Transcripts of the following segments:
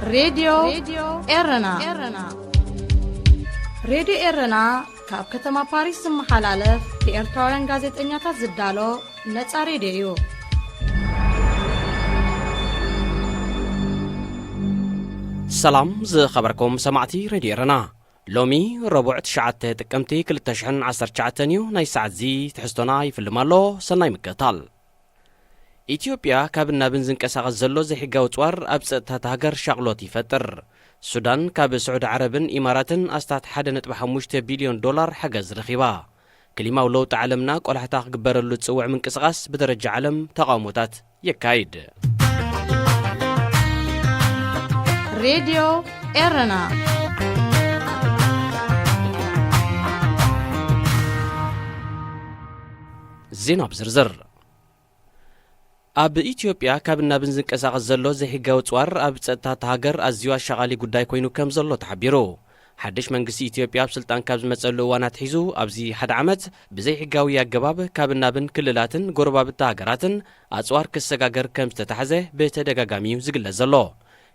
ሬድዮ ኤረና። ሬድዮ ኤረና ካብ ከተማ ፓሪስ ዝመሓላለፍ ብኤርትራውያን ጋዜጠኛታት ዝዳሎ ነጻ ሬድዮ እዩ። ሰላም ዝኸበርኩም ሰማዕቲ ሬድዮ ኤረና። ሎሚ ረቡዕ ትሽዓተ ጥቅምቲ ክልተ ሽሕን ዓሰርተ ትሽዓተን እዩ። ናይ ሰዓት እዚ ትሕዝቶና ይፍልም ኣሎ። ሰናይ ምክትታል። ኢትዮጵያ ካብ ናብን ዝንቀሳቐስ ዘሎ ዘይሕጋዊ ጽዋር ኣብ ጸጥታ እታ ሃገር ሻቕሎት ይፈጥር። ሱዳን ካብ ስዑዲ ዓረብን ኢማራትን ኣስታት ሓደ ነጥቢ ሓሙሽተ ቢልዮን ዶላር ሓገዝ ረኺባ። ክሊማዊ ለውጢ ዓለምና ቆላሕታ ክግበረሉ ዝጽውዕ ምንቅስቓስ ብደረጃ ዓለም ተቓውሞታት የካይድ። ሬድዮ ኤረና። ዜና ብዝርዝር። ኣብ ኢትዮጵያ ካብ ናብን ዝንቀሳቐስ ዘሎ ዘይሕጋዊ ጽዋር ኣብ ጸጥታ እታ ሃገር ኣዝዩ ኣሻቓሊ ጉዳይ ኮይኑ ከም ዘሎ ተሓቢሩ። ሓድሽ መንግስቲ ኢትዮጵያ ኣብ ስልጣን ካብ ዝመጸሉ እዋን ኣትሒዙ ኣብዚ ሓደ ዓመት ብዘይሕጋዊ ኣገባብ ካብ ናብን ክልላትን ጎረባብቲ ሃገራትን ኣጽዋር ክሰጋገር ከም ዝተታሕዘ ብተደጋጋሚ እዩ ዝግለጽ ዘሎ።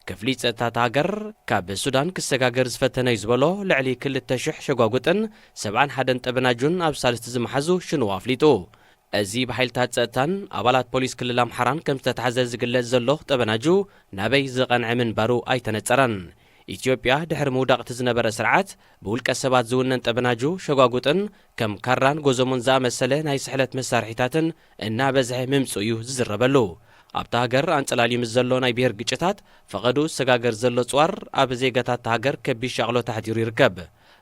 ክፍሊ ጸጥታ እታ ሃገር ካብ ሱዳን ክሰጋገር ዝፈተነ እዩ ዝበሎ ልዕሊ ክልተ ሽሕ ሸጓጉጥን ሰብዓን ሓደን ጠበናጁን ኣብ ሳልስቲ ዝመሓዙ ሽንዋ ኣፍሊጡ። እዚ ብሓይልታት ጸጥታን ኣባላት ፖሊስ ክልል ኣምሓራን ከም ዝተታሕዘ ዝግለጽ ዘሎ ጠበናጁ ናበይ ዝቐንዐ ምንባሩ ኣይተነጸረን። ኢትዮጵያ ድሕሪ ምውዳቕ እቲ ዝነበረ ስርዓት ብውልቀ ሰባት ዝውነን ጠበናጁ፣ ሸጓጉጥን ከም ካራን ጎዞሞን ዝኣመሰለ ናይ ስሕለት መሳርሒታትን እናበዝሐ ምምጽኡ እዩ ዝዝረበሉ። ኣብታ ሃገር ኣንጸላልዩ ምስ ዘሎ ናይ ብሄር ግጭታት ፈቐዱ ዝሰጋገር ዘሎ ጽዋር ኣብ ዜጋታት እታ ሃገር ከቢድ ሻቕሎት ኣሕዲሩ ይርከብ።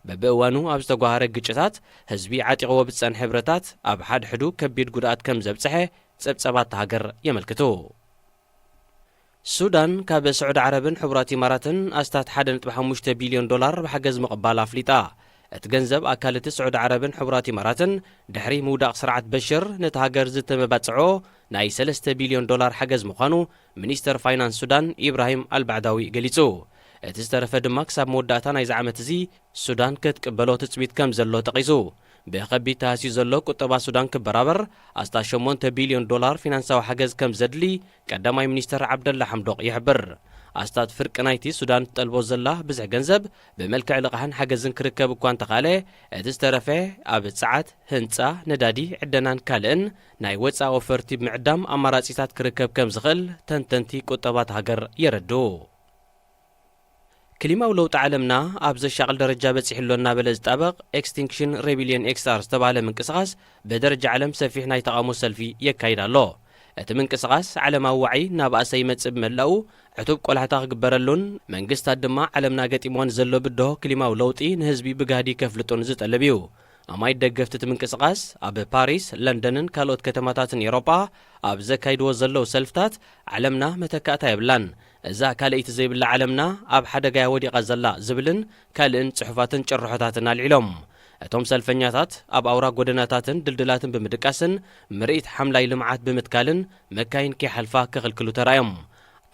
በብእዋኑ ኣብ ዝተጓሃረ ግጭታት ህዝቢ ዓጢቕዎ ብዝጸንሐ ብረታት ኣብ ሓድሕዱ ከቢድ ጉድኣት ከም ዘብጽሐ ጸብጸባት እታ ሃገር የመልክቱ። ሱዳን ካብ ስዑዲ ዓረብን ሕቡራት ኢማራትን ኣስታት ሓደ ነጥቢ ሓሙሽተ ቢልዮን ዶላር ብሓገዝ ምቕባል ኣፍሊጣ። እቲ ገንዘብ ኣካል እቲ ስዑዲ ዓረብን ሕቡራት ኢማራትን ድሕሪ ምውዳቕ ስርዓት በሽር ነቲ ሃገር ዝተመባጽዖ ናይ ሰለስተ ቢልዮን ዶላር ሓገዝ ምዃኑ ሚኒስተር ፋይናንስ ሱዳን ኢብራሂም ኣልባዕዳዊ ገሊጹ። እቲ ዝተረፈ ድማ ክሳብ መወዳእታ ናይዚ ዓመት እዚ ሱዳን ክትቅበሎ ትጽቢት ከም ዘሎ ጠቒሱ። ብኸቢድ ተሃስዩ ዘሎ ቁጠባ ሱዳን ክበራበር ኣስታት ሸሞንተ ቢልዮን ዶላር ፊናንሳዊ ሓገዝ ከም ዘድሊ ቀዳማይ ሚኒስተር ዓብደላ ሓምዶቕ ይሕብር። ኣስታት ፍርቂ ናይቲ ሱዳን ትጠልቦ ዘላ ብዝሒ ገንዘብ ብመልክዕ ልቓሕን ሓገዝን ክርከብ እኳ እንተኻእለ፣ እቲ ዝተረፈ ኣብ ጸዓት፣ ህንጻ፣ ነዳዲ፣ ዕደናን ካልእን ናይ ወጻኢ ወፈርቲ ብምዕዳም ኣማራጺታት ክርከብ ከም ዝኽእል ተንተንቲ ቁጠባ እታ ሃገር የረድኡ። ክሊማዊ ለውጢ ዓለምና ኣብ ዘሻቕል ደረጃ በጺሑ ኣሎ እናበለ ዝጣበቕ ኤክስቲንክሽን ሬቢልዮን ኤክስኣር ዝተባህለ ምንቅስቓስ ብደረጃ ዓለም ሰፊሕ ናይ ተቓውሞ ሰልፊ የካይድ ኣሎ። እቲ ምንቅስቓስ ዓለማዊ ዋዒ እናበኣሰ ይመጽእ ብምህላዉ ዕቱብ ቆላሕታ ክግበረሉን መንግስታት ድማ ዓለምና ገጢምወን ዘሎ ብድሆ ክሊማዊ ለውጢ ንህዝቢ ብጋህዲ ከፍልጡን ዝጠልብ እዩ። ኣማኢት ደገፍቲ እቲ ምንቅስቓስ ኣብ ፓሪስ፣ ለንደንን ካልኦት ከተማታትን ኤውሮጳ ኣብ ዘካይድዎ ዘለዉ ሰልፍታት ዓለምና መተካእታ የብላን፣ እዛ ካልኣይቲ ዘይብላ ዓለምና ኣብ ሓደጋ እያ ወዲቓ ዘላ ዝብልን ካልእን ጽሑፋትን ጭርሖታትን ኣልዒሎም። እቶም ሰልፈኛታት ኣብ ኣውራ ጎደናታትን ድልድላትን ብምድቃስን ምርኢት ሓምላይ ልምዓት ብምትካልን መካይን ከይሓልፋ ክኽልክሉ ተራእዮም።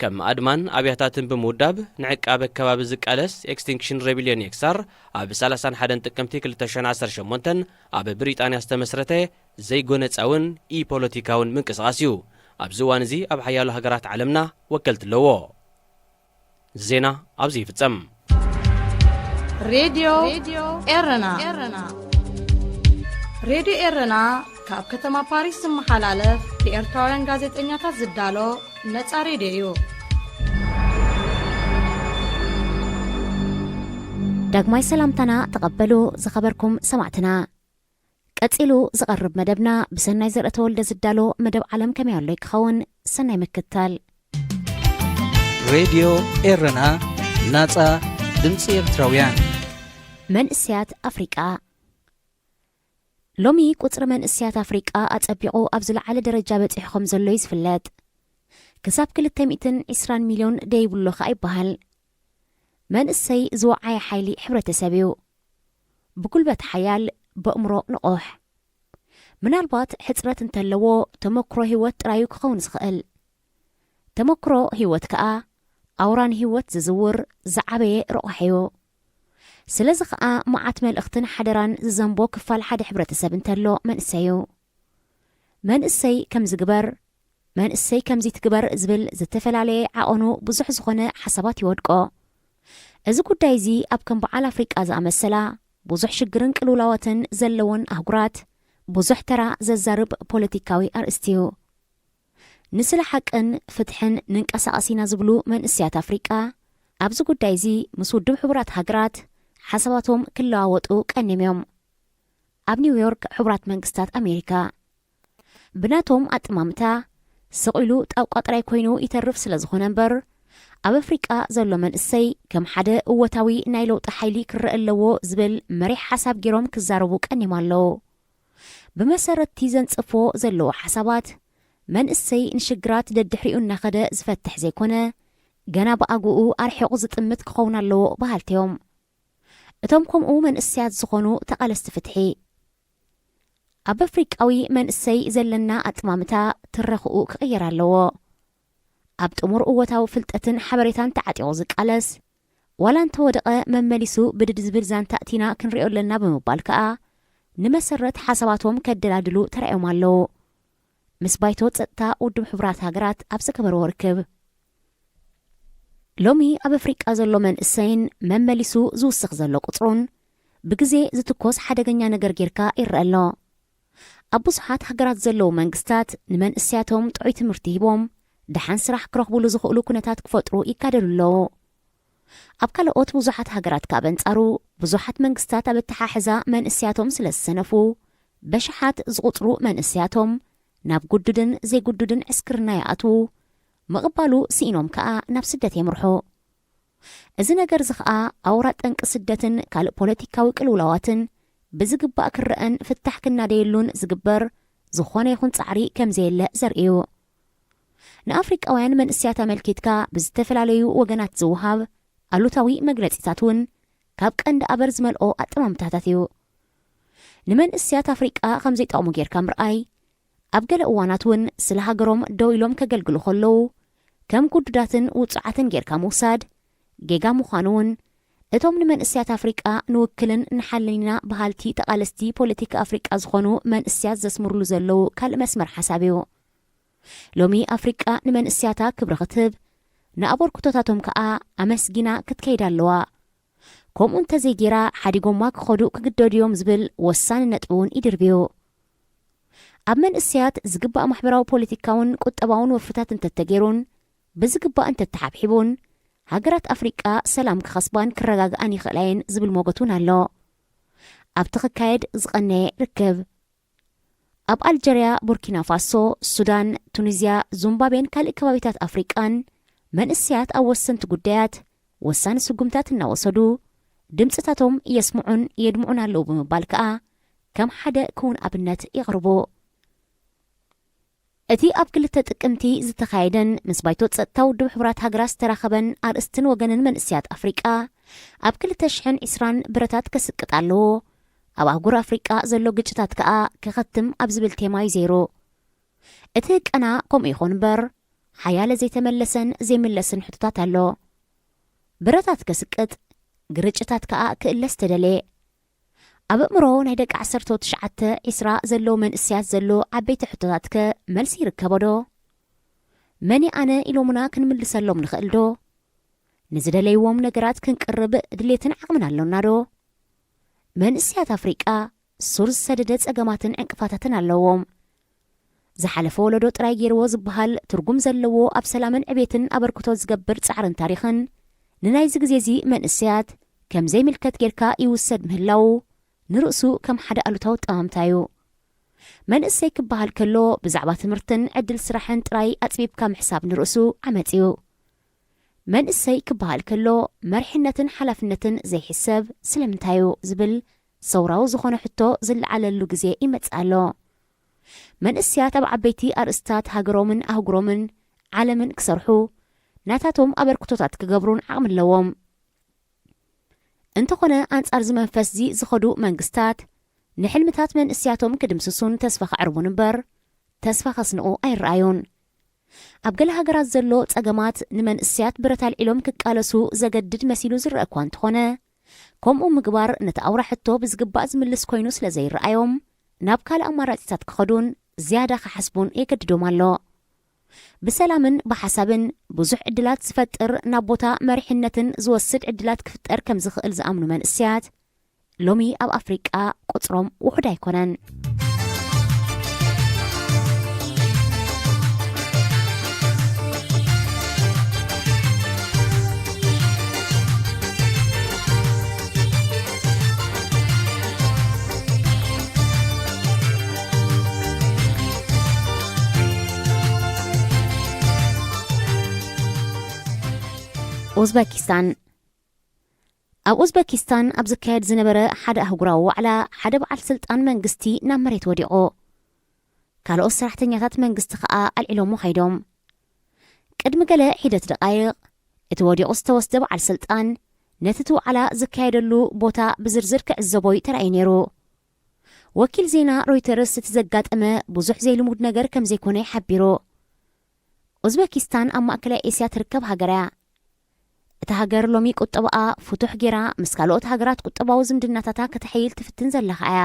ከም ኣድማን ኣብያታትን ብምውዳብ ንዕቃበ ከባቢ ዝቃለስ ኤክስቲንክሽን ሬቢልዮን ኤክሳር ኣብ ሰላሳን ሓደን ጥቅምቲ ክልተ ሽሕን ዓሰርተ ሸሞንተን ኣብ ብሪጣንያ ዝተመስረተ ዘይጎነጻውን ኢፖለቲካውን ምንቅስቓስ እዩ። ኣብዚ እዋን እዚ ኣብ ሓያሎ ሃገራት ዓለምና ወከልቲ ኣለዎ። ዜና ኣብዚ ይፍጸም። ሬድዮ ኤረና። ሬድዮ ኤረና ካብ ከተማ ፓሪስ ዝመሓላለፍ ብኤርትራውያን ጋዜጠኛታት ዝዳሎ ነጻ ሬድዮ እዩ። ዳግማይ ሰላምታና ተቐበሉ ዝኸበርኩም ሰማዕትና። ቀጺሉ ዝቐርብ መደብና ብሰናይ ዘርአተወልደ ዝዳሎ መደብ ዓለም ከመይ ኣሎይ ክኸውን። ሰናይ ምክትታል። ሬድዮ ኤረና፣ ናጻ ድምጺ ኤርትራውያን። መንእሰያት ኣፍሪቃ። ሎሚ ቁጽሪ መንእሰያት ኣፍሪቃ ኣጸቢቑ ኣብ ዝለዓለ ደረጃ በጺሑ ከም ዘሎ እዩ ዝፍለጥ። ክሳብ ክልተ ሚእትን ዕስራን ሚልዮን ደይብሎ ከኣ ይበሃል። መንእሰይ ዝወዓየ ሓይሊ ሕብረተሰብ እዩ። ብጉልበት ሓያል፣ በእምሮ ንቑሕ። ምናልባት ሕጽረት እንተለዎ ተመክሮ ህይወት ጥራዩ ክኸውን ዝኽእል። ተመክሮ ህይወት ከኣ ኣውራ ንህይወት ዝዝውር ዝዓበየ ረቑሕ እዩ። ስለዚ ከኣ መዓት መልእኽትን ሓደራን ዝዘንቦ ክፋል ሓደ ሕብረተሰብ እንተሎ መንእሰይ እዩ። መንእሰይ ከምዚ ግበር፣ መንእሰይ ከምዚ ትግበር ዝብል ዝተፈላለየ ዓቐኑ ብዙሕ ዝኾነ ሓሳባት ይወድቆ። እዚ ጉዳይ እዚ ኣብ ከም በዓል ኣፍሪቃ ዝኣመሰላ ብዙሕ ሽግርን ቅልውላዋትን ዘለወን ኣህጉራት ብዙሕ ተራ ዘዛርብ ፖለቲካዊ ኣርእስቲ እዩ። ንስለ ሓቅን ፍትሕን ንንቀሳቐስ ኢና ዝብሉ መንእሰያት ኣፍሪቃ ኣብዚ ጉዳይ እዚ ምስ ውድብ ሕቡራት ሃገራት ሓሳባቶም ክለዋወጡ ቀኒዮም እዮም። ኣብ ኒውዮርክ ሕቡራት መንግስታት ኣሜሪካ ብናቶም ኣጠማምታ ስቕ ኢሉ ጣውቃ ጥራይ ኮይኑ ይተርፍ ስለ ዝኾነ እምበር ኣብ ኣፍሪቃ ዘሎ መንእሰይ ከም ሓደ እወታዊ ናይ ለውጢ ሓይሊ ክረአ ኣለዎ ዝብል መሪሕ ሓሳብ ገይሮም ክዛረቡ ቀኒዮም ኣለዉ። ብመሰረት እቲ ዘንጽፎ ዘለዎ ሓሳባት መንእሰይ ንሽግራት ደድሕሪኡ እናኸደ ዝፈትሕ ዘይኮነ ገና ብኣግኡ ኣርሒቑ ዝጥምት ክኸውን ኣለዎ በሃልቲ እዮም። እቶም ከምኡ መንእሰያት ዝኾኑ ተቓለስቲ ፍትሒ ኣብ ኣፍሪቃዊ መንእሰይ ዘለና ኣጠማምታ ትረኽኡ ክቕየር ኣለዎ። ኣብ ጥሙር እወታዊ ፍልጠትን ሓበሬታን ተዓጢቑ ዝቃለስ ዋላ እንተወደቐ መመሊሱ ብድድ ዝብል ዛንታ እቲና ክንሪኦ ኣለና ብምባል ከኣ ንመሰረት ሓሳባቶም ከደላድሉ ተራእዮም ኣለዉ። ምስ ባይቶ ጸጥታ ውድብ ሕቡራት ሃገራት ኣብ ዝገበርዎ ርክብ ሎሚ ኣብ ኣፍሪቃ ዘሎ መንእሰይን መመሊሱ ዝውስኽ ዘሎ ቁጽሩን ብግዜ ዝትኮስ ሓደገኛ ነገር ጌርካ ይረአ ኣሎ። ኣብ ብዙሓት ሃገራት ዘለዉ መንግስታት ንመንእሰያቶም ጥዑይ ትምህርቲ ሂቦም ደሓን ስራሕ ክረኽቡሉ ዝኽእሉ ኩነታት ክፈጥሩ ይጋደሉ ኣለዉ። ኣብ ካልኦት ብዙሓት ሃገራት ከኣ በንጻሩ ብዙሓት መንግስታት ኣብ ኣተሓሕዛ መንእሰያቶም ስለ ዝሰነፉ በሽሓት ዝቑጽሩ መንእሰያቶም ናብ ጉዱድን ዘይጉዱድን ዕስክርና ይኣትዉ፣ ምቕባሉ ስኢኖም ከኣ ናብ ስደት የምርሑ። እዚ ነገር እዚ ከኣ ኣውራ ጠንቂ ስደትን ካልእ ፖለቲካዊ ቅልውላዋትን ብዝግባእ ክረአን ፍታሕ ክናደየሉን ዝግበር ዝኾነ ይኹን ጻዕሪ ከም ዘየለ ዘርኢ እዩ። ንኣፍሪቃውያን መንእሰያት ኣመልኪትካ ብዝተፈላለዩ ወገናት ዝወሃብ ኣሉታዊ መግለጺታት እውን ካብ ቀንዲ ኣበር ዝመልኦ ኣጠማምታታት እዩ። ንመንእሰያት ኣፍሪቃ ከም ዘይጠቕሙ ጌርካ ምርኣይ ኣብ ገለ እዋናት እውን ስለ ሃገሮም ደው ኢሎም ከገልግሉ ከለዉ ከም ጉዱዳትን ውጹዓትን ጌርካ ምውሳድ ጌጋ ምዃኑ እውን እቶም ንመንእሰያት ኣፍሪቃ ንውክልን ንሓልን ኢና በሃልቲ ተቓለስቲ ፖለቲካ ኣፍሪቃ ዝኾኑ መንእሰያት ዘስምሩሉ ዘለዉ ካልእ መስመር ሓሳብ እዩ። ሎሚ ኣፍሪቃ ንመንእሰያታ ክብሪ ክትህብ ንኣበርክቶታቶም ከኣ ኣመስጊና ክትከይድ ኣለዋ። ከምኡ እንተዘይጌራ ሓዲጎማ ክኸዱ ክግደዱ እዮም ዝብል ወሳኒ ነጥቢ እውን ይድርብዩ። ኣብ መንእሰያት ዝግባእ ማሕበራዊ ፖለቲካውን ቁጠባውን ወፍርታት እንተተገይሩን ብዝግባእ እንተተሓብሒቡን ሃገራት ኣፍሪቃ ሰላም ክኸስባን ክረጋግኣን ይኽእላ እየን ዝብል ሞገት እውን ኣሎ። ኣብቲ ክካየድ ዝቐነየ ርክብ ኣብ ኣልጀርያ፣ ቡርኪና ፋሶ፣ ሱዳን፣ ቱኒዝያ፣ ዙምባቤን ካልእ ከባቢታት ኣፍሪቃን መንእሰያት ኣብ ወሰንቲ ጉዳያት ወሳኒ ስጉምታት እናወሰዱ ድምፅታቶም የስምዑን የድምዑን ኣለዉ ብምባል ከኣ ከም ሓደ ክውን ኣብነት የቕርቡ። እቲ ኣብ ክልተ ጥቅምቲ ዝተኻየደን ምስ ባይቶ ጸጥታ ውድብ ሕቡራት ሃገራት ዝተራኸበን ኣርእስትን ወገንን መንእሰያት ኣፍሪቃ ኣብ ክልተ ሽሕን ዕስራን ብረታት ከስቅጥ ኣለዎ፣ ኣብ ኣህጉር ኣፍሪቃ ዘሎ ግጭታት ከኣ ከኸትም ኣብ ዝብል ቴማ እዩ ዘይሩ። እቲ ህቀና ከምኡ ይኾን እምበር ሓያለ ዘይተመለሰን ዘይምለስን ሕቶታት ኣሎ። ብረታት ከስቅጥ ግርጭታት ከኣ ክእለስ ተደልየ። ኣብ ኣእምሮ ናይ ደቂ ዓሰርተ ትሽዓተ ዒስራ ዘለዉ መንእሰያት ዘሎ ዓበይቲ ሕቶታት ከ መልሲ ይርከቦ ዶ? መን ኣነ ኢሎምና ክንምልሰሎም ንኽእል ዶ? ንዝደለይዎም ነገራት ክንቅርብ ድሌትን ዓቕምን ኣሎና ዶ? መንእሰያት ኣፍሪቃ ሱር ዝሰደደ ጸገማትን ዕንቅፋታትን ኣለዎም። ዝሓለፈ ወለዶ ጥራይ ገይርዎ ዝበሃል ትርጉም ዘለዎ ኣብ ሰላምን ዕቤትን ኣበርክቶ ዝገብር ጻዕርን ታሪኽን ንናይዚ ግዜ እዚ መንእሰያት ከም ዘይምልከት ጌርካ ይውሰድ ምህላዉ ንርእሱ ከም ሓደ ኣሉታዊ ጠማምታ እዩ። መንእሰይ ክበሃል ከሎ ብዛዕባ ትምህርትን ዕድል ስራሕን ጥራይ ኣጽቢብካ ምሕሳብ ንርእሱ ዓመጽ እዩ። መንእሰይ ክበሃል ከሎ መሪሕነትን ሓላፍነትን ዘይሕሰብ ስለምንታይ እዩ ዝብል ሰውራዊ ዝኾነ ሕቶ ዝለዓለሉ ግዜ ይመጽእ ኣሎ። መንእሰያት ኣብ ዓበይቲ ኣርእስታት ሃገሮምን ኣህጉሮምን ዓለምን ክሰርሑ ናታቶም ኣበርክቶታት ክገብሩን ዓቕሚ ኣለዎም። እንተኾነ ኣንጻር እዚ መንፈስ እዚ ዝኸዱ መንግስታት ንሕልምታት መንእሰያቶም ክድምስሱን ተስፋ ከዕርቡን እምበር ተስፋ ከስንቑ ኣይረኣዩን። ኣብ ገለ ሃገራት ዘሎ ጸገማት ንመንእሰያት ብረት ኣልዒሎም ክቃለሱ ዘገድድ መሲሉ ዝረአ እኳ እንተኾነ ከምኡ ምግባር ነቲ ኣውራ ሕቶ ብዝግባእ ዝምልስ ኮይኑ ስለ ዘይረኣዮም ናብ ካልእ ኣማራጺታት ክኸዱን ዝያዳ ክሓስቡን የገድዶም ኣሎ። ብሰላምን ብሓሳብን ብዙሕ ዕድላት ዝፈጥር ናብ ቦታ መሪሕነትን ዝወስድ ዕድላት ክፍጠር ከም ዝኽእል ዝኣምኑ መንእሰያት ሎሚ ኣብ ኣፍሪቃ ቁጽሮም ውሑድ ኣይኮነን። ኡዝበኪስታን። ኣብ ኡዝበኪስታን ኣብ ዝካየድ ዝነበረ ሓደ ኣህጉራዊ ዋዕላ፣ ሓደ በዓል ስልጣን መንግስቲ ናብ መሬት ወዲቑ። ካልኦት ሰራሕተኛታት መንግስቲ ከኣ ኣልዒሎሞ ከይዶም። ቅድሚ ገለ ሒደት ደቓይቕ፣ እቲ ወዲቑ ዝተወስደ በዓል ስልጣን ነቲ እቲ ዋዕላ ዝካየደሉ ቦታ ብዝርዝር ክዕዘቦ እዩ ተራእዩ ነይሩ። ወኪል ዜና ሮይተርስ እቲ ዘጋጠመ ብዙሕ ዘይልሙድ ነገር ከም ዘይኮነ ሓቢሩ። ኡዝበኪስታን ኣብ ማእከላይ ኤስያ ትርከብ ሃገር እያ። እታ ሃገር ሎሚ ቁጠባኣ ፍቱሕ ጌራ ምስ ካልኦት ሃገራት ቁጠባዊ ዝምድናታታ ከተሐይል ትፍትን ዘላ ከኣ እያ።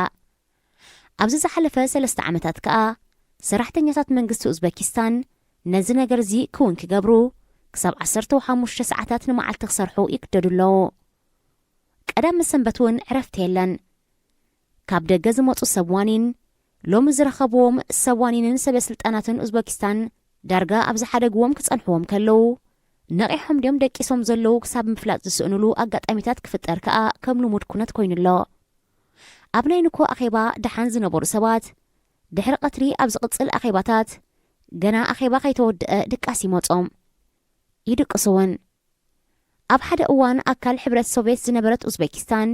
ኣብዚ ዝሓለፈ ሰለስተ ዓመታት ከኣ ሰራሕተኛታት መንግስቲ ኡዝበኪስታን ነዚ ነገር እዚ ክውን ክገብሩ ክሳብ ዓሰርተ ሓሙሽተ ሰዓታት ንመዓልቲ ክሰርሑ ይግደዱ ኣለዉ። ቀዳም ሰንበት እውን ዕረፍቲ የለን። ካብ ደገ ዝመጹ ሰብ ዋኒን ሎሚ ዝረኸብዎም ሰብ ዋኒንን ሰበ ስልጣናትን ኡዝበኪስታን ዳርጋ ኣብ ዝሓደግዎም ክጸንሕዎም ከለዉ፣ ነቒሖም ድዮም ደቂሶም ዘለዉ ክሳብ ምፍላጥ ዝስእኑሉ ኣጋጣሚታት ክፍጠር ከኣ ከም ልሙድ ኩነት ኮይኑ ኣሎ። ኣብ ናይ ንኮ ኣኼባ ደሓን ዝነበሩ ሰባት፣ ድሕሪ ቀትሪ ኣብ ዝቕጽል ኣኼባታት፣ ገና ኣኼባ ከይተወድአ ድቃስ ይመጾም። ይድቅሱ እውን። ኣብ ሓደ እዋን ኣካል ሕብረት ሶቭየት ዝነበረት ኡዝቤኪስታን፣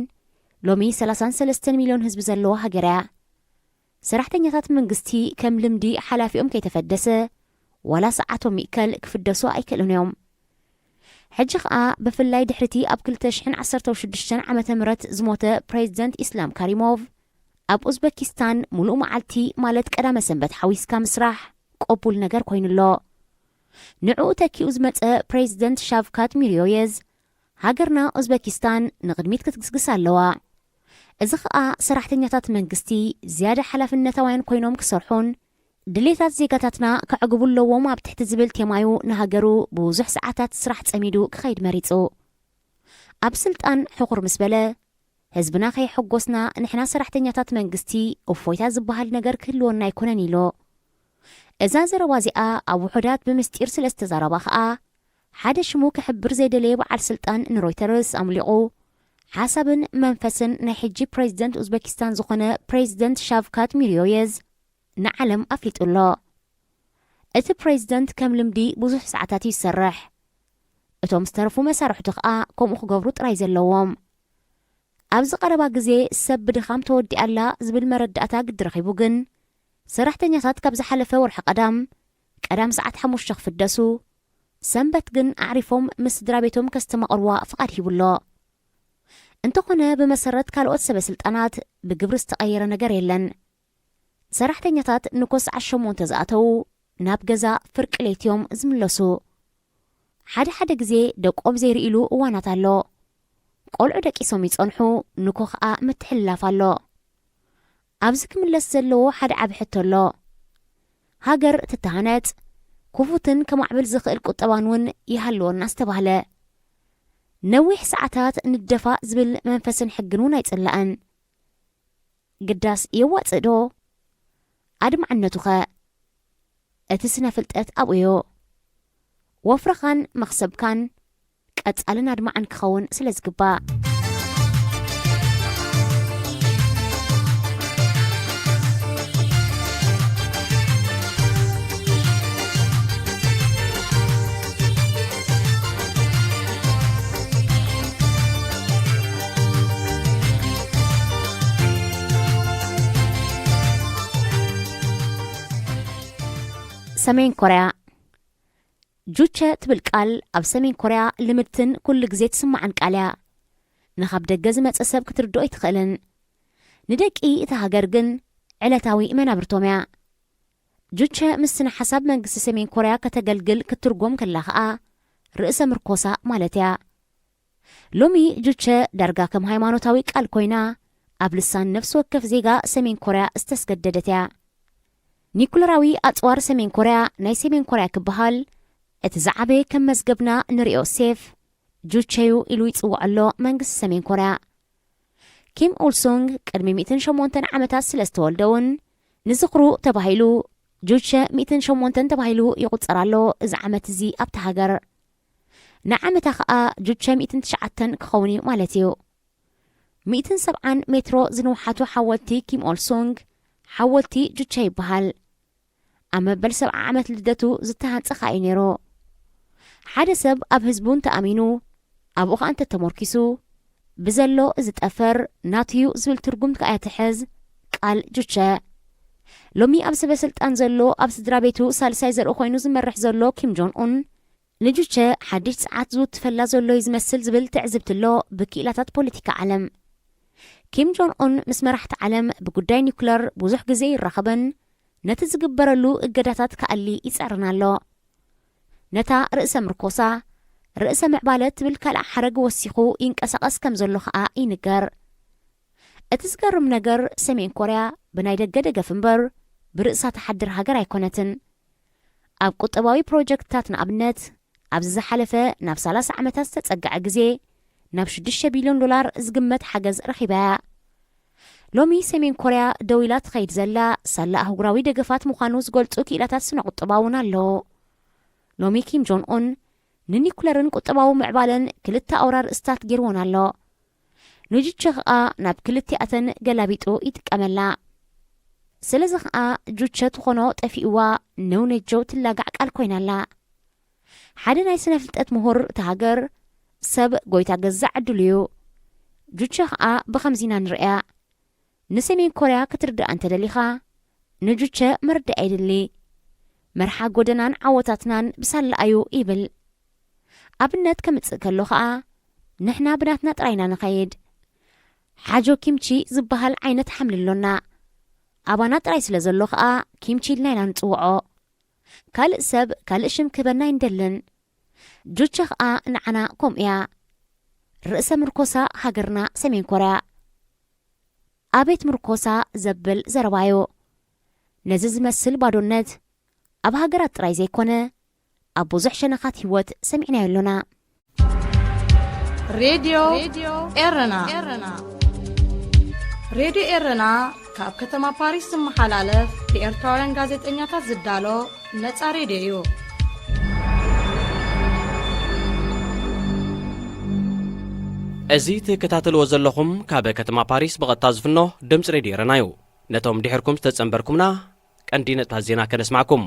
ሎሚ ሰላሳን ሰለስተን ሚልዮን ህዝቢ ዘለዋ ሃገር እያ። ሰራሕተኛታት መንግስቲ ከም ልምዲ ሓላፊኦም ከይተፈደሰ፣ ዋላ ሰዓቶም ይእከል ክፍደሱ ኣይክእሉን እዮም። ሕጂ ኸኣ ብፍላይ ድሕሪቲ ኣብ ክልተ ሽሕን ዓሰርተ ሽዱሽተን ዓመተ ምህረት ዝሞተ ፕሬዚደንት ኢስላም ካሪሞቭ፣ ኣብ ኡዝበኪስታን ምሉእ መዓልቲ ማለት ቀዳመ ሰንበት ሓዊስካ ምስራሕ ቅቡል ነገር ኮይኑ ኣሎ። ንዕኡ ተኪኡ ዝመጸ ፕሬዚደንት ሻቭካት ሚርዮየዝ፣ ሃገርና ኡዝበኪስታን ንቕድሚት ክትግስግስ ኣለዋ። እዚ ኸኣ ሰራሕተኛታት መንግስቲ ዝያዳ ሓላፍነታውያን ኮይኖም ክሰርሑን ድሌታት ዜጋታትና ከዕግቡ ኣለዎም ኣብ ትሕቲ ዝብል ቴማዩ ንሃገሩ ብብዙሕ ሰዓታት ስራሕ ጸሚዱ ክኸይድ መሪጹ። ኣብ ስልጣን ሕኹር ምስ በለ፣ ህዝብና ከየሐጎስና ንሕና ሰራሕተኛታት መንግስቲ እፎይታ ዝበሃል ነገር ክህልወና ኣይኮነን ኢሉ። እዛ ዘረባ እዚኣ ኣብ ውሑዳት ብምስጢር ስለ ዝተዛረባ ኸኣ፣ ሓደ ሽሙ ክሕብር ዘይደለየ በዓል ስልጣን ንሮይተርስ ኣምሊቑ፣ ሓሳብን መንፈስን ናይ ሕጂ ፕሬዚደንት ኡዝበኪስታን ዝኾነ ፕሬዚደንት ሻቭካት ሚርዮየዝ ንዓለም ኣፍሊጡ ኣሎ። እቲ ፕሬዚደንት ከም ልምዲ ብዙሕ ሰዓታት እዩ ዝሰርሕ። እቶም ዝተረፉ መሳርሕቱ ኸኣ ከምኡ ክገብሩ ጥራይ ዘለዎም። ኣብዚ ቀረባ ግዜ ሰብ ብድኻም ተወዲኣ ኣላ ዝብል መረዳእታ ግዲ ረኺቡ ግን፣ ሰራሕተኛታት ካብ ዝሓለፈ ወርሒ ቀዳም፣ ቀዳም ሰዓት ሓሙሽተ ክፍደሱ፣ ሰንበት ግን ኣዕሪፎም ምስ ስድራ ቤቶም ከስተማቕርዋ ፍቓድ ሂቡ ኣሎ። እንተኾነ ብመሰረት ካልኦት ሰበ ስልጣናት ብግብሪ ዝተቐየረ ነገር የለን። ሰራሕተኛታት ንኮ ሰዓት ሸሞንተ ዝኣተዉ ናብ ገዛ ፍርቂ ለይቲ እዮም ዝምለሱ። ሓደ ሓደ ግዜ ደቆም ዘይርእሉ እዋናት ኣሎ። ቆልዑ ደቂሶም ይጸንሑ፣ ንኮ ኸኣ ምትሕልላፍ ኣሎ። ኣብዚ ክምለስ ዘለዎ ሓደ ዓቢ ሕቶ ኣሎ። ሃገር ትተሃነጽ፣ ክፉትን ከማዕብል ዝኽእል ቁጠባን እውን ይሃልወና ዝተባህለ። ነዊሕ ሰዓታት ንደፋእ ዝብል መንፈስን ሕግን እውን ኣይጽላእን። ግዳስ የዋጽእ ዶ? ኣድማዕነቱ ኸ? እቲ ስነ ፍልጠት ኣብኡዮ። ወፍርኻን መኽሰብካን ቀጻልን ኣድማዕን ክኸውን ስለ ዝግባእ። ሰሜን ኮርያ። ጁቸ ትብል ቃል ኣብ ሰሜን ኮርያ ልምድትን ኩሉ ግዜ ትስማዕን ቃል እያ። ንኻብ ደገ ዝመጸ ሰብ ክትርድኦ ኣይትኽእልን። ንደቂ እታ ሃገር ግን ዕለታዊ መናብርቶም እያ። ጁቸ ምስ ስነ ሓሳብ መንግስቲ ሰሜን ኮርያ ከተገልግል ክትርጎም ከላ ኸኣ ርእሰ ምርኮሳ ማለት እያ። ሎሚ ጁቸ ዳርጋ ከም ሃይማኖታዊ ቃል ኮይና ኣብ ልሳን ነፍሲ ወከፍ ዜጋ ሰሜን ኮርያ ዝተስገደደት እያ። ኒኩለራዊ ኣጽዋር ሰሜን ኮርያ ናይ ሰሜን ኮርያ ክበሃል፣ እቲ ዝዓበየ ከም መዝገብና ንሪኦ ሴፍ ጁቸዩ ኢሉ ይጽውዖ ኣሎ መንግስቲ ሰሜን ኮርያ። ኪም ኡልሱንግ ቅድሚ ሚእትን ሸሞንተን ዓመታት ስለ ዝተወልደ እውን ንዝኽሩ ተባሂሉ ጁቸ ሚእትን ሸሞንተን ተባሂሉ ይቑጸር ኣሎ። እዚ ዓመት እዚ ኣብታ ሃገር ንዓመታ ኸኣ ጁቸ ሚእትን ትሽዓተን ክኸውን እዩ ማለት እዩ። ሚእትን ሰብዓን ሜትሮ ዝንውሓቱ ሓወልቲ ኪም ኦልሱንግ ሓወልቲ ጁቸ ይበሃል። ኣብ መበል ሰብዓ ዓመት ልደቱ ዝተሃንጸ ኸኣ እዩ ነይሩ። ሓደ ሰብ ኣብ ህዝቡ እንተኣሚኑ፣ ኣብኡ ኸኣ እንተተሞርኪሱ፣ ብዘሎ እዚ ጠፈር ናቱዩ ዝብል ትርጉም ከኣ ትሕዝ ቃል ጁቸ። ሎሚ ኣብ ሰበ ስልጣን ዘሎ፣ ኣብ ስድራ ቤቱ ሳልሳይ ዘርኢ ኮይኑ ዝመርሕ ዘሎ ኪም ጆን ኡን፣ ንጁቸ ሓድሽ ጸዓት ዝውትፈላ ዘሎ እዩ ዝመስል ዝብል ትዕዝብቲ ኣሎ ብክኢላታት ፖለቲካ ዓለም። ኪም ጆን ኡን ምስ መራሕቲ ዓለም ብጉዳይ ኒኩለር ብዙሕ ግዜ ይራኸብን ነቲ ዝግበረሉ እገዳታት ክኣሊ ይጸርን ኣሎ። ነታ ርእሰ ምርኮሳ፣ ርእሰ ምዕባለ ትብል ካልኣ ሓረግ ወሲኹ ይንቀሳቐስ ከም ዘሎ ኸኣ ይንገር። እቲ ዝገርም ነገር ሰሜን ኮርያ ብናይ ደገ ደገፍ እምበር ብርእሳ ትሓድር ሃገር ኣይኮነትን። ኣብ ቁጠባዊ ፕሮጀክትታት ንኣብነት ኣብዚ ዝሓለፈ ናብ ሰላሳ ዓመታት ዝተጸግዐ ግዜ ናብ ሽዱሽተ ቢልዮን ዶላር ዝግመት ሓገዝ ረኺባ እያ። ሎሚ ሰሜን ኮርያ ደው ኢላ ትኸይድ ዘላ ሳላ ኣህጉራዊ ደገፋት ምዃኑ ዝገልጹ ክኢላታት ስነ ቁጠባ እውን ኣለዉ። ሎሚ ኪም ጆን ኡን ንኒኩለርን ቁጠባዊ ምዕባለን ክልተ ኣውራ ርእስታት ገይርዎን ኣሎ። ንጁቸ ኸኣ ናብ ክልቲኣተን ገላቢጡ ይጥቀመላ። ስለዚ ኸኣ ጁቸ ትኾኖ ጠፊእዋ ነውነጀው ትላጋዕ ቃል ኮይና ኣላ። ሓደ ናይ ስነ ፍልጠት ምሁር እታ ሃገር ሰብ ጎይታ ገዛእ ዕድሉ እዩ። ጁቸ ኸኣ ብኸምዚ ኢና ንርእያ። ንሰሜን ኮርያ ክትርድኣ እንተደሊኻ ንጁቸ መርድእ ኣይድሊ። መርሓ ጎደናን ዓወታትናን ብሳላ እዩ ይብል። ኣብነት ከምጽእ ከሎ ኸኣ ንሕና ብናትና ጥራይና ንኸይድ። ሓጆ ኪምቺ ዝበሃል ዓይነት ሓምሊ ኣሎና። ኣባና ጥራይ ስለ ዘሎ ኸኣ ኪምቺ ኢልና ኢና ንጽውዖ። ካልእ ሰብ ካልእ ሽም ክህበና ኣይንደልን። ጁቸ ኸኣ ንዓና ከምኡ እያ። ርእሰ ምርኮሳ ሃገርና ሰሜን ኮርያ። ኣቤት ምርኮሳ ዘብል ዘረባዩ። ነዚ ዝመስል ባዶነት ኣብ ሃገራት ጥራይ ዘይኮነ ኣብ ብዙሕ ሸነኻት ህይወት ሰሚዕናዮ ኣሎና። ሬድዮ ኤረና። ሬድዮ ኤረና ካብ ከተማ ፓሪስ ዝመሓላለፍ ብኤርትራውያን ጋዜጠኛታት ዝዳሎ ነጻ ሬድዮ እዩ። እዚ ትከታተልዎ ዘለኹም ካብ ከተማ ፓሪስ ብቐጥታ ዝፍኖ ድምፂ ሬድዮ ኤረና እዩ። ነቶም ድሕርኩም ዝተጸንበርኩምና ቀንዲ ነጥብታት ዜና ከነስማዕኩም።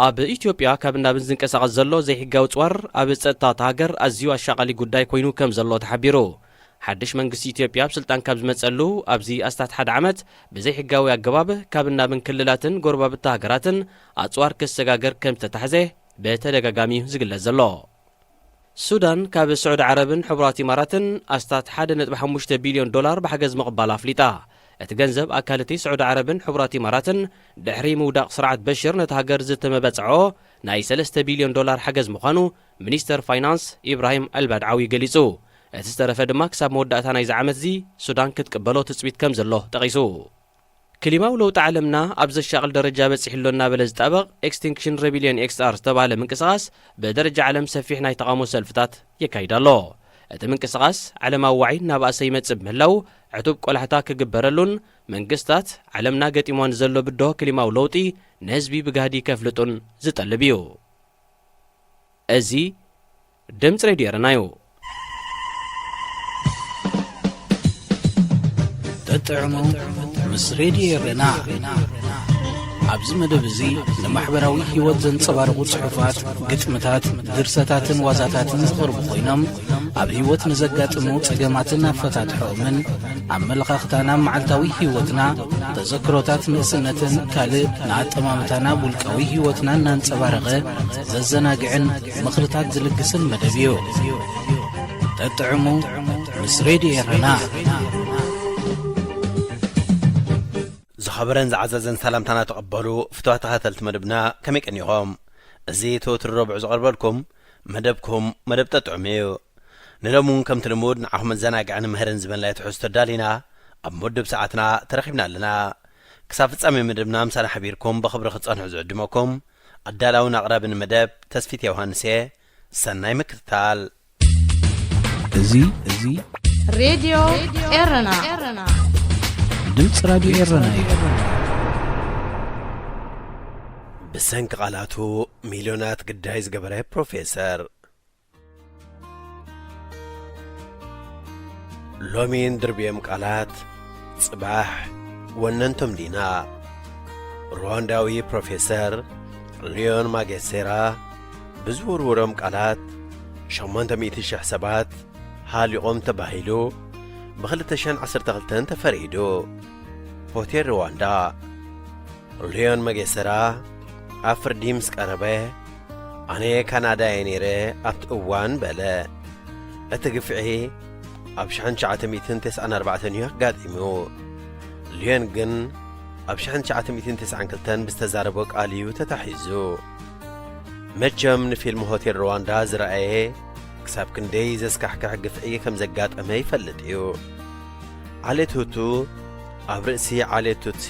ኣብ ኢትዮጵያ ካብ እናብን ዝንቀሳቐስ ዘሎ ዘይሕጋዊ ጽዋር ኣብ ጸጥታ እታ ሃገር ኣዝዩ ኣሻቓሊ ጉዳይ ኮይኑ ከም ዘሎ ተሓቢሩ። ሓድሽ መንግስቲ ኢትዮጵያ ኣብ ስልጣን ካብ ዝመጸሉ ኣብዚ ኣስታት ሓደ ዓመት ብዘይሕጋዊ ኣገባብ ካብ እናብን ክልላትን ጎረባብቲ ሃገራትን ኣጽዋር ክሰጋገር ከም ዝተታሕዘ ብተደጋጋሚ እዩ ዝግለጽ ዘሎ። ሱዳን ካብ ስዑዲ ዓረብን ሕቡራት ኢማራትን ኣስታት ሓደ ነጥቢ ሓሙሽተ ቢልዮን ዶላር ብሓገዝ ምቕባላ ኣፍሊጣ። እቲ ገንዘብ ኣካል እቲ ስዑዲ ዓረብን ሕቡራት ኢማራትን ድሕሪ ምውዳቕ ስርዓት በሽር ነቲ ሃገር ዝተመበጽዖ ናይ ሰለስተ ቢልዮን ዶላር ሓገዝ ምዃኑ ሚኒስተር ፋይናንስ ኢብራሂም ኣልባድዓዊ ገሊጹ። እቲ ዝተረፈ ድማ ክሳብ መወዳእታ ናይዚ ዓመት እዚ ሱዳን ክትቅበሎ ትጽቢት ከም ዘሎ ጠቒሱ። ክሊማዊ ለውጢ ዓለምና ኣብ ዘሻቕል ደረጃ በጺሑ ኣሎ እናበለ ዝጣበቕ ኤክስቲንክሽን ሬቢልዮን ኤክስኣር ዝተባህለ ምንቅስቓስ ብደረጃ ዓለም ሰፊሕ ናይ ተቓውሞ ሰልፍታት የካይድ ኣሎ። እቲ ምንቅስቓስ ዓለማዊ ዋዒ እናበኣሰ ይመጽእ ብምህላው ዕቱብ ቆላሕታ ክግበረሉን መንግስታት ዓለምና ገጢምዋ ንዘሎ ብድሆ ክሊማዊ ለውጢ ንህዝቢ ብጋህዲ ከፍልጡን ዝጠልብ እዩ። እዚ ድምፂ ሬድዮ ኤረና እዩ። ተጥዕሙ ምስ ሬድዮ ኤረና። ኣብዚ መደብ እዚ ንማሕበራዊ ህይወት ዘንጸባርቑ ጽሑፋት፣ ግጥምታት፣ ድርሰታትን ዋዛታትን ዝቐርቡ ኮይኖም ኣብ ህይወት ንዘጋጥሙ ጸገማትን ኣፈታትሖኦምን ኣመለኻኽታና መዓልታዊ ህይወትና፣ ተዘክሮታት ንእስነትን ካልእ ንኣጠማምታና ውልቃዊ ህይወትና እናንጸባረቐ ዘዘናግዕን ምኽርታት ዝልግስን መደብ እዩ። ጠጥዕሙ ምስ ሬድዮ ኤረና። ዝኸበረን ዝዓዘዘን ሰላምታና ተቐበሉ ፍትዋት ተኸታተልቲ መደብና ከመይ ቀኒኹም? እዚ ተወትሪ ረቡዕ ዝቐርበልኩም መደብኩም መደብ ጠጥዑም እዩ። ንሎሚ እውን ከምቲ ልሙድ ንዓኹም መዘናግዕን ምህርን ዝበልናዮ ትሕዝቶ ኣዳሊና ኣብ መወድብ ሰዓትና ተረኺብና ኣለና። ክሳብ ፍጻሜ መደብና ምሳና ሓቢርኩም ብኽብሪ ክትጸንሑ ዝዕድመኩም ኣዳላውን ኣቕራብን መደብ ተስፊት ዮሃንስ እየ። ሰናይ ምክትታል። እዚ እዚ ሬድዮ ኤረና። ድምፂ ራድዮ ኤረና እዩ። ብሰንኪ ቃላቱ ሚልዮናት ግዳይ ዝገበረ ፕሮፌሰር፣ ሎሚ ንድርብዮም ቃላት ጽባሕ ወነንቶም ዲና። ሩዋንዳዊ ፕሮፌሰር ሊዮን ማጌሴራ ብዝውርውሮም ቃላት ሸሞንተ ሚእቲ ሽሕ ሰባት ሃሊቖም ተባሂሉ ብ ክልተ ሽሕን ዓሰርተ ክልተን ተፈሪዱ። ሆቴል ሩዋንዳ። ሊዮን መጌሰራ ኣብ ፍርዲ ምስ ቀረበ፣ ኣነ ካናዳ እየ ነይረ ኣብቲ እዋን በለ። እቲ ግፍዒ ኣብ ሽሕን ትሽዓተ ሚእትን ተስዓን ኣርባዕተን እዩ ኣጋጢሙ። ሊዮን ግን ኣብ ሽሕን ትሽዓተ ሚእትን ተስዓን ክልተን ብዝተዛረቦ ቃል እዩ ተታሒዙ። መቸም ንፊልም ሆቴል ሩዋንዳ ዝረኣየ ክሳብ ክንደይ ዘስካሕክሕ ግፍዒ ከም ዘጋጠመ ይፈልጥ እዩ። ዓሌት ሁቱ ኣብ ርእሲ ዓሌት ቱትሲ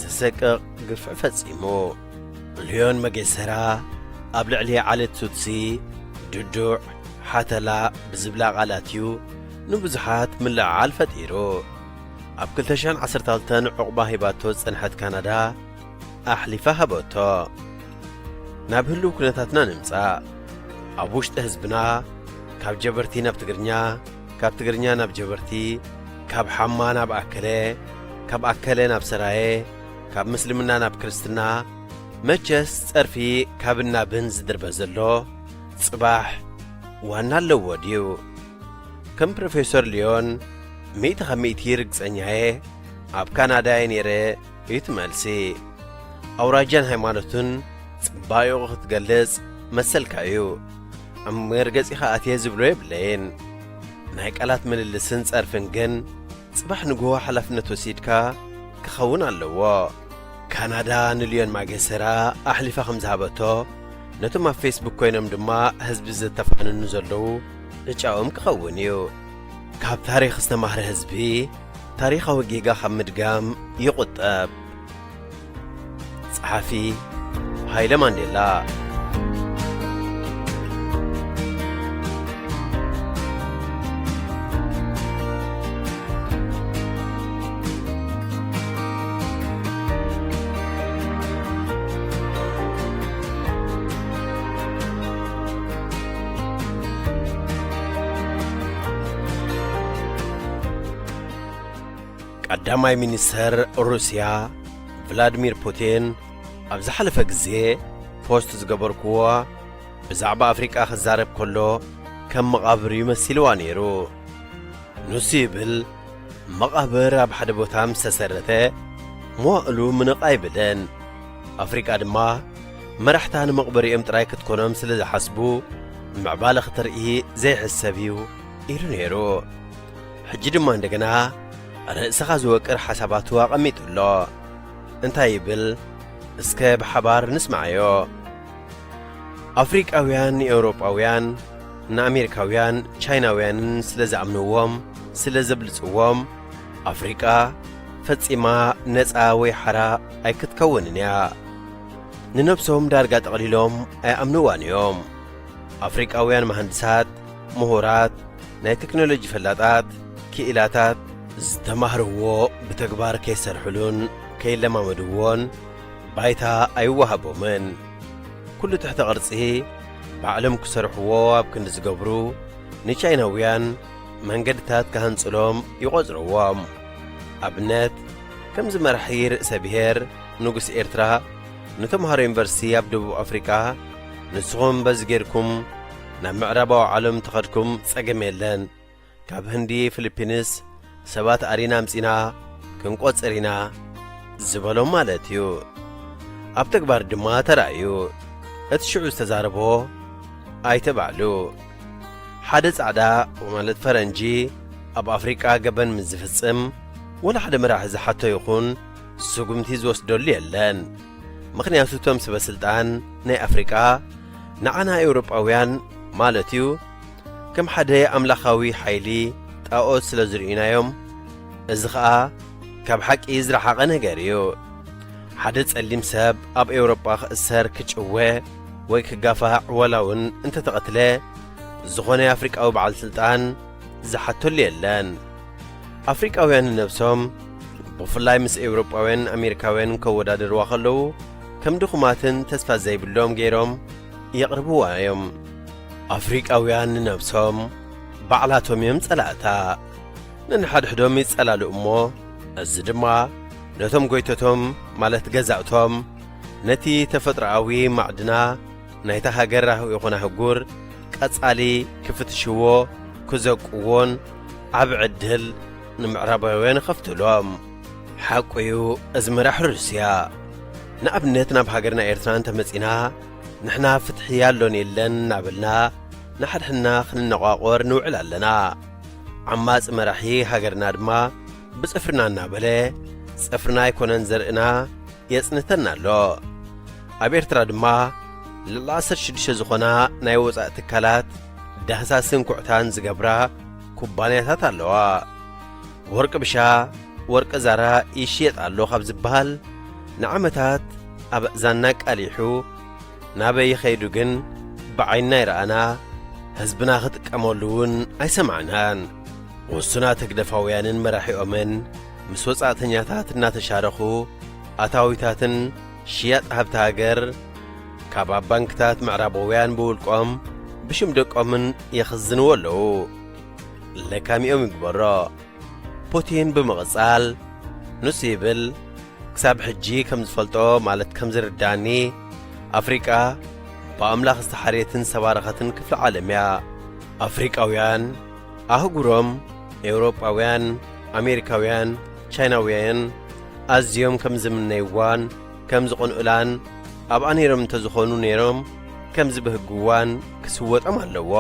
ዘሰቅቕ ግፍዒ ፈጺሙ። ሊዮን መጌሰራ ኣብ ልዕሊ ዓሌት ቱትሲ ድዱዕ፣ ሓተላ ብዝብላ ቃላት እዩ ንብዙሓት ምልዕዓል ፈጢሩ። ኣብ ክልተ ሽሕን ዓሰርተ ክልተን ዑቕባ ሂባቶ ዝጸንሐት ካናዳ ኣሕሊፋ ሃበቶ። ናብ ህሉው ኩነታትና ንምጻእ። ኣብ ውሽጢ ህዝብና ካብ ጀበርቲ ናብ ትግርኛ፣ ካብ ትግርኛ ናብ ጀበርቲ፣ ካብ ሓማ ናብ ኣከለ፣ ካብ ኣከለ ናብ ሰራየ፣ ካብ ምስልምና ናብ ክርስትና፣ መቸስ ጸርፊ ካብን ናብን ዝድርበ ዘሎ ጽባሕ ዋና ኣለዎ ድዩ? ከም ፕሮፌሰር ሊዮን ሚእቲ ካብ ሚእቲ ርግጸኛየ ኣብ ካናዳ እየ ነይረ እዩ እቲ መልሲ። ኣውራጃን ሃይማኖትን ጽባይቑ ክትገልጽ መሰልካ እዩ። ኣብ መርገጺኻ ኣትየ ዝብሎ የብለይን። ናይ ቃላት ምልልስን ጸርፍን ግን ጽባሕ ንግሆ ሓላፍነት ወሲድካ ክኸውን ኣለዎ። ካናዳ ንልዮን ማጌሰራ ኣሕሊፋ ከም ዝሃበቶ ነቶም ኣብ ፌስቡክ ኮይኖም ድማ ህዝቢ ዘተፋንኑ ዘለዉ ዕጫኦም ክኸውን እዩ። ካብ ታሪኽ ዝተማህረ ህዝቢ ታሪኻዊ ጌጋ ካብ ምድጋም ይቑጠብ። ጸሓፊ ሃይለ ማንዴላ። ቀዳማይ ሚኒስተር ሩስያ ቭላድሚር ፑቲን ኣብ ዝሓለፈ ግዜ ፖስት ዝገበርክዎ ብዛዕባ ኣፍሪቃ ክዛረብ ከሎ ከም መቓብር እዩ መሲልዋ ነይሩ። ንሱ ይብል፣ መቓብር ኣብ ሓደ ቦታ ምስ ተሰረተ መዋእሉ ምንቕ ኣይብልን። ኣፍሪቃ ድማ መራሕታ ንመቕበሪኦም ጥራይ ክትኮኖም ስለ ዝሓስቡ ምዕባለ ክትርኢ ዘይሕሰብ እዩ ኢሉ ነይሩ። ሕጂ ድማ እንደገና ርእስኻ ዝወቅር ሓሳባቱ ኣቐሚጡ ኣሎ። እንታይ ይብል? እስከ ብሓባር ንስምዓዮ። ኣፍሪቃውያን ንኤውሮጳውያን ንኣሜሪካውያን ቻይናውያንን ስለ ዝኣምንዎም ስለ ዘብልጽዎም ኣፍሪቃ ፈጺማ ነጻ ወይ ሓራ ኣይክትከውንን እያ። ንነብሶም ዳርጋ ጠቕሊሎም ኣይኣምንዋን እዮም። ኣፍሪቃውያን መሃንድሳት፣ ምሁራት፣ ናይ ቴክኖሎጂ ፈላጣት፣ ክኢላታት ዝተማህርዎ ብተግባር ከይሰርሕሉን ከይለማመድዎን ባይታ ኣይወሃቦምን። ኩሉ ትሕተ ቅርጺ ባዕሎም ክሰርሕዎ ኣብ ክንዲ ዝገብሩ ንቻይናውያን መንገድታት ክሃንጽሎም ይቖጽርዎም። ኣብነት ከምዚ መራሒ ርእሰ ብሔር ንጉስ ኤርትራ ንተምሃሮ ዩኒቨርሲቲ ኣብ ደቡብ ኣፍሪቃ ንስኹም በዚ ጌርኩም ናብ ምዕራባዊ ዓለም ተኸድኩም ጸገም የለን፣ ካብ ህንዲ ፊሊፒንስ ሰባት ኣሪና ኣምጺና ክንቆጽር ኢና ዝበሎም ማለት እዩ። ኣብ ተግባር ድማ ተራእዩ። እቲ ሽዑ ዝተዛረቦ ኣይተ ባዕሉ ሓደ ጻዕዳ ማለት ፈረንጂ ኣብ ኣፍሪቃ ገበን ምስ ዝፍጽም ወላ ሓደ መራሒ ዝሓቶ ይኹን ስጉምቲ ዝወስደሉ የለን። ምኽንያቱ እቶም ስበ ስልጣን ናይ ኣፍሪቃ ንዓና ኤውሮጳውያን ማለት እዩ ከም ሓደ ኣምላኻዊ ሓይሊ ጣኦት ስለ ዝርእዩናዮም፣ እዚ ኸኣ ካብ ሓቂ ዝረሓቐ ነገር እዩ። ሓደ ጸሊም ሰብ ኣብ ኤውሮጳ ክእሰር፣ ክጭወ ወይ ክጋፋዕ፣ ዋላ እውን እንተተቐትለ፣ ዝኾነ ኣፍሪቃዊ በዓል ስልጣን ዝሓተሉ የለን። ኣፍሪቃውያን ንነብሶም፣ ብፍላይ ምስ ኤውሮጳውያን ኣሜሪካውያን ከወዳደርዋ ከለዉ፣ ከም ድኹማትን ተስፋ ዘይብሎም ገይሮም የቕርብዋ እዮም። ኣፍሪቃውያን ንነብሶም ባዕላቶም እዮም ጸላእታ። ነንሓድሕዶም ይጸላሉ እሞ፣ እዚ ድማ ነቶም ጎይቶቶም፣ ማለት ገዛእቶም፣ ነቲ ተፈጥሮኣዊ ማዕድና ናይታ ሃገር ራህዊ ይኹን ኣህጉር ቀጻሊ ክፍትሽዎ፣ ክዘቅዎን ዓቢ ዕድል ንምዕራባውያን ይኸፍትሎም። ሓቁ እዩ፣ እዚ መራሕ ሩስያ። ንኣብነት፣ ናብ ሃገርና ኤርትራ እንተመጺና፣ ንሕና ፍትሒ ኣሎን የለን እናበልና ንሓድሕድና ክንነቋቖር ንውዕል ኣለና። ዓማጺ መራሒ ሃገርና ድማ ብጽፍርና እናበለ፣ ጽፍርና ኣይኮነን ዘርእና፣ የጽንተና ኣሎ። ኣብ ኤርትራ ድማ ልዕሊ ዓሰርተ ሽዱሽተ ዝኾና ናይ ወጻኢ ትካላት ዳህሳስን ኩዕታን ዝገብራ ኩባንያታት ኣለዋ። ወርቂ ብሻ፣ ወርቂ ዛራ ይሽየጥ ኣሎ ካብ ዝበሃል ንዓመታት ኣብ ኣእዛንና ቃሊሑ፣ ናበይ ይኸይዱ ግን ብዓይንና ኣይረኣና፣ ህዝብና ክጥቀመሉ እውን ኣይሰማዕናን። ውሱናት ህግደፋውያንን መራሒኦምን ምስ ወጻእተኛታት እናተሻረኹ፣ ኣታዊታትን ሽያጥ ሃብቲ ሃገር ካብ ኣብ ባንክታት ምዕራባውያን ብውልቆም ብሽም ደቆምን የኽዝንዎ ኣለዉ። ለካሚኦም ይግበሮ። ፑቲን ብምቕጻል ንሱ ይብል፣ ክሳብ ሕጂ ከም ዝፈልጦ፣ ማለት ከም ዝርዳኒ፣ ኣፍሪቃ ብኣምላኽ ዝተሓርየትን ዝተባረኸትን ክፍለ ዓለም እያ። ኣፍሪቃውያን ኣህጉሮም ኤውሮጳውያን፣ ኣሜሪካውያን፣ ቻይናውያን ኣዝዮም ከም ዝምነይዋን ከም ዝቕንኡላን፣ ኣብኣ ነይሮም እንተዝኾኑ ነይሮም ከም ዝብህግዋን ክስወጦም ኣለዎ።